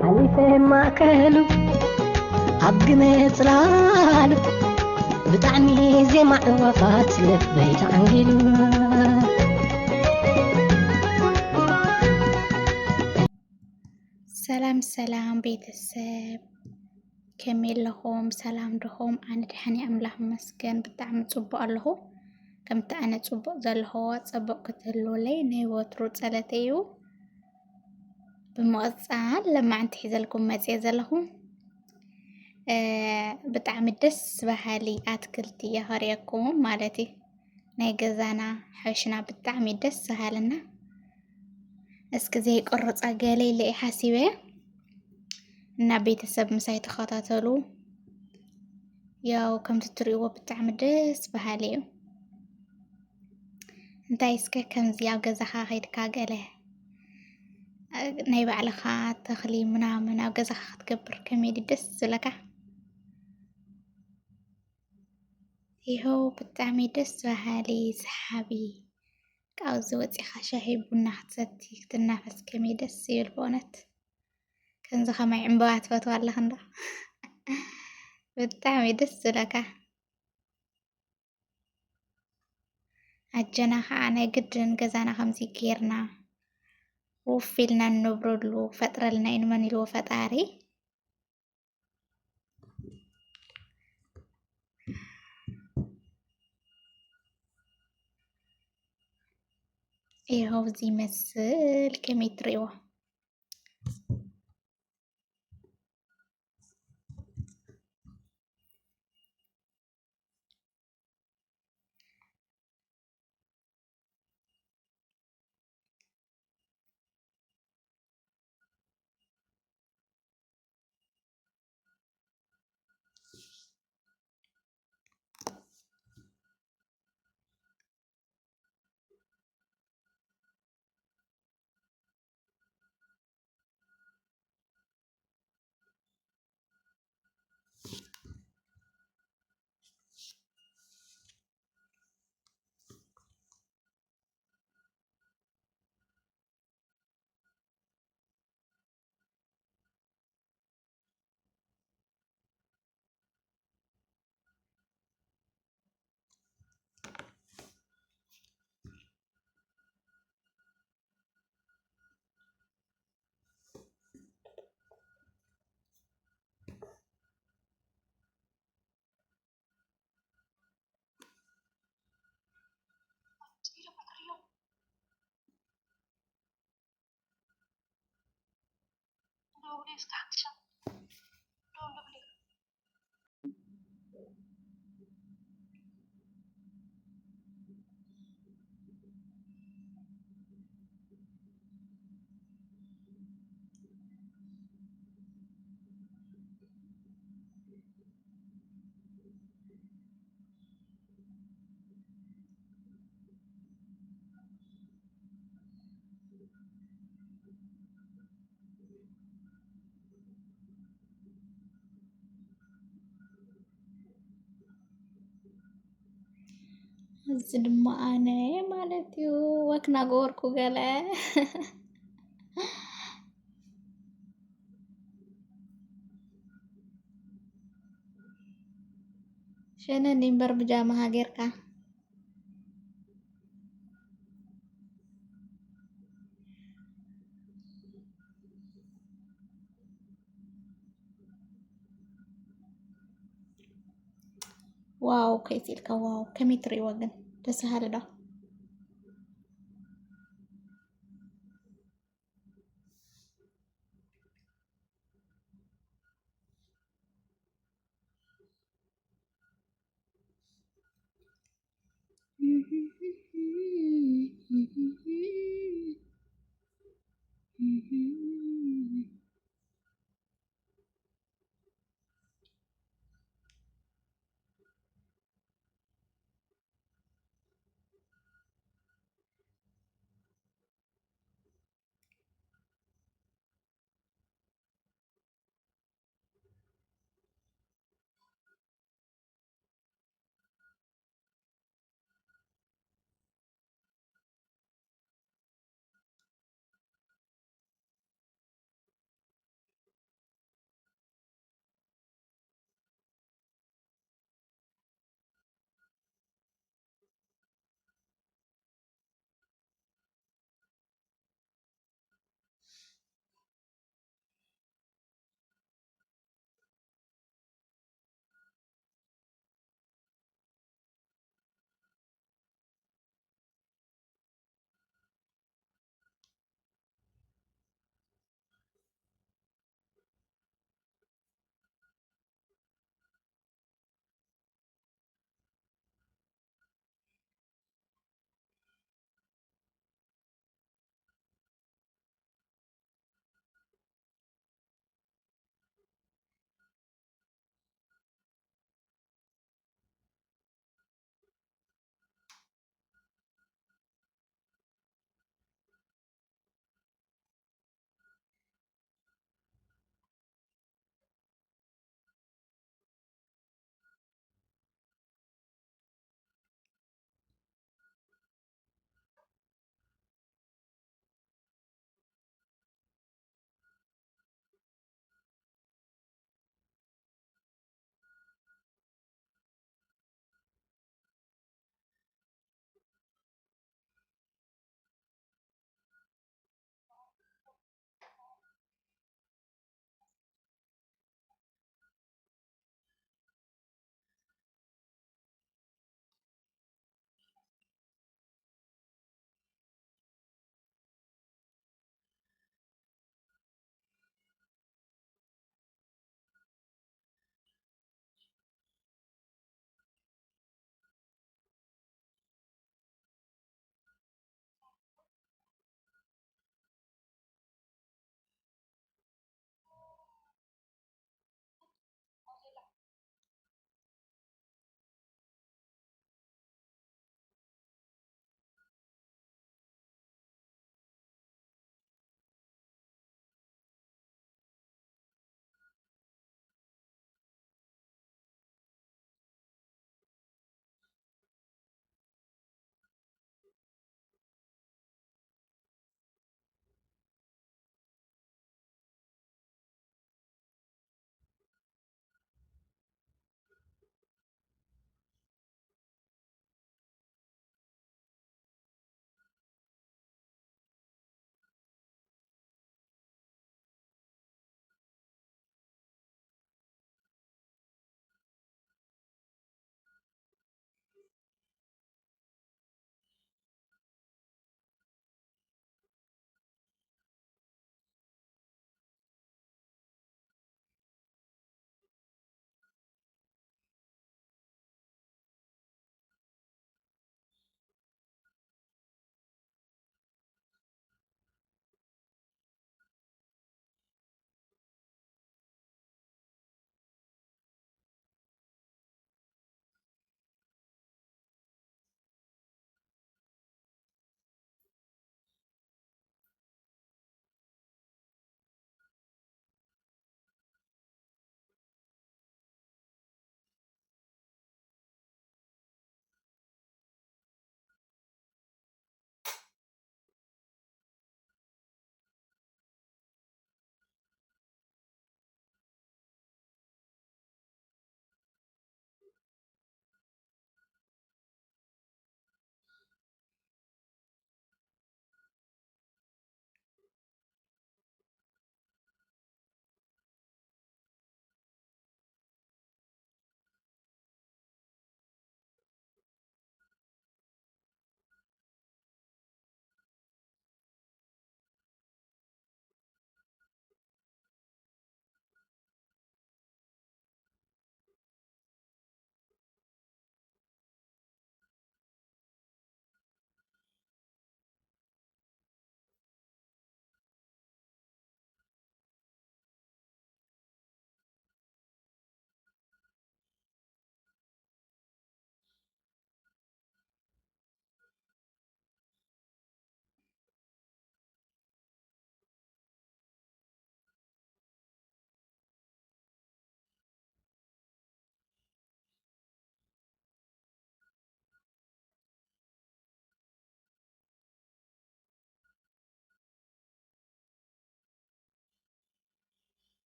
ሓሊፈ ማእከሉ ኣብ ግመ ጽላሉ ብጣዕሚ ዜማ ዕዋፋት ልበይ ተዓንጊሉ። ሰላም ሰላም ቤተሰብ፣ ከመይ ኣለኹም? ሰላም ዲኹም? ኣነ ደሓን እየ፣ ኣምላኽ ይመስገን፣ ብጣዕሚ ጽቡቕ ኣለኹ። ከምቲ ኣነ ጽቡቕ ዘለኹ፣ ጽቡቕ ክትህልውለይ ናይ ወትሩ ጸሎተይ እዩ። ብምቕጻል ለማዕንቲ ሒዘልኩም መጽየ ዘለኹ። እ፣ ብጣዕሚ ደስ በሃሊ ኣትክልቲ እየ ከርእየኩም ማለት እዩ። ናይ ገዛና ሕሽና ብጣዕሚ ደስ በሃልና። እስኪ ዘይቆርጻ ገለ ኢለ እየ ሓሲበ እና ቤተሰብ ምሳይ ተኸታተሉ። ያው ከምቲ ትርእይዎ ብጣዕሚ ደስ በሃሊ እዩ። እንታይ እስከ ከምዚ ኣብ ገዛኻ ከይድካ ገለ ናይ ባዕልኻ ተኽሊ ምናምን ኣብ ገዛኻ ክትገብር ከመይ ድዩ ደስ ዝብለካ? ይኸው ብጣዕሚ ደስ በሃሊ ሰሓቢ። ካብዚ ወፂኻ ሻሂ ቡና ክትሰቲ ክትናፈስ ከመይ ደስ ይብል ብእውነት። ከምዚ ከማይ ዕምበባ ትፈትዋ ኣለኽ እንዶ? ብጣዕሚ ደስ ዝብለካ። ኣጀና ከዓ ናይ ግድን ገዛና ከምዚ ጌርና ውፍ ኢልና እንነብረሉ ፈጥረልና እዩ ንመን ኢልዎ ፈጣሪ። ይኸው እዚ ይመስል ከመይ ትርእይዎ። እዚ ድማ ኣነ ማለት እዩ፣ ወክ ናገበርኩ ገለ። ሸነኒ እምበር ብጃማ ሃገርካ። ዋው፣ ከይት ኢልካ ዋው፣ ከመይ ትርእይዎ ግን? ደስ በሃሊ ዶ?